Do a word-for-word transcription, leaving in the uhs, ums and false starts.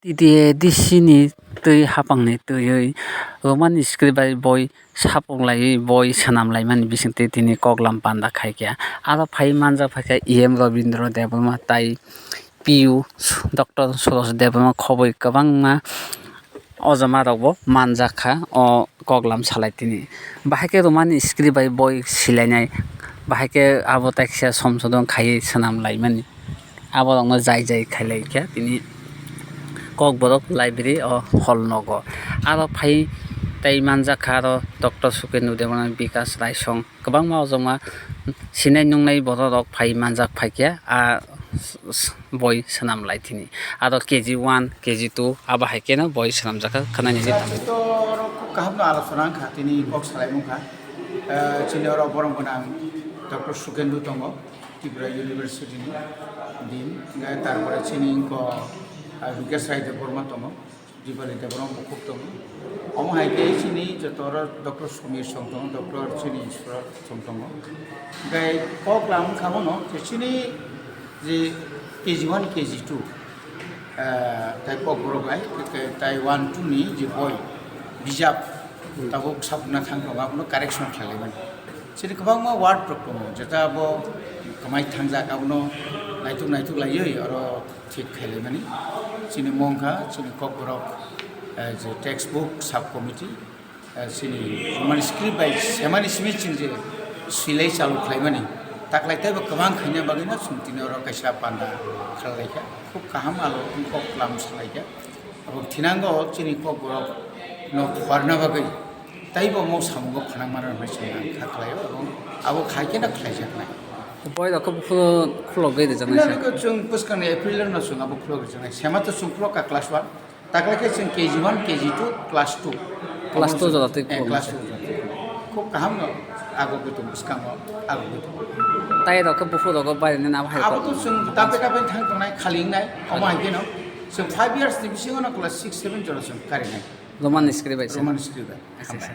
T T A D C ni twi hapangni twiwi romani script bai boi sapung laiwi boi swnam laimani bisingtwi tini koklam panda khaikha. Aro phai manjak phaikha E M Rabindra Debbarma tai P U Doctor Suros Debbarma khoboi kwbangma ojomarokbo manjakha o koklam salaitini. Bahai khe romani script bai boi silainai, bahai khe abo teksa somsodon khaiwi swnam laimani. Aborokno jai jai khailaikha tini Kokborok library o hall nogo. Aro phai tei manjakha aro Doctor Sukendra Debbarma, Bikas Raisong, kwbangma ojongma sinai nungnai bororok phai manjak phaikha a boi swnam laitini. Aro K G one, K G two abo hai kheno boi swnamjakha khwnani. Sir, chwng to oro khub kaham no alochona wngkha, tini kok salaimung kha. Eh, chini oro borom gwnang Doctor Sukendra tongo. Tripura University ni dean, hingke tarpore chini wngkha, ah, Bikash Rai Debbarma tongo, Dipali Debbarma bo khub tongo. Omo hai khe chini joto oro Doctor Samir Song tongo, Doctor chini Ishwar Song tongo. Hingke kok lam kha bono je chini je K G one, K G two, ah, tai kokborok bai, tai one, two ni je boi, bijap, tabuk sabukna thang tongo, abono correction khlai laimani. Chini kwbangma ward rok tongo, jeta abo kwmai thangjak, abono naituk naituk laiwi oro thik khai laimani. Chini mung kha, chini kokborok, eh, je textbook sub committee, eh, chini Roman script bai semani simi chini je swilai chalu khlaimani. Taklai teibo kwbang khaina bagwino chwng tini oro kaisa panda khlai laikha. Khub kaham alo kok lam salaikha. Abo thinango chini kokborok no phuarna bagwi teibo mo samungo phanang mano hinwi chwng ang kha khlaio, abo, abo khai kheno khlaijaknai. Boi rok khe buphuru khulogwi rijak nai. Nang khe chwng bwskangni April no chwng abo khulogwi rijaknai. Sema to chwng khulok kha class one. Takla khe chwng K G one, K G two, class two. Class two jora twi eh, khulok class nai. Two jora twi khulok. Khub kaham no agogwi tong bwskango agogwi tong. Tai rok khe buphuru rok bai nai abo hai. Abo to chwng tape tape thang tongnai khali wngnai. Omo hai kheno chwng five years ni bisingo no class six, seven jora chwng karinai. Roman script bai se. Roman script bai. Acha, acha.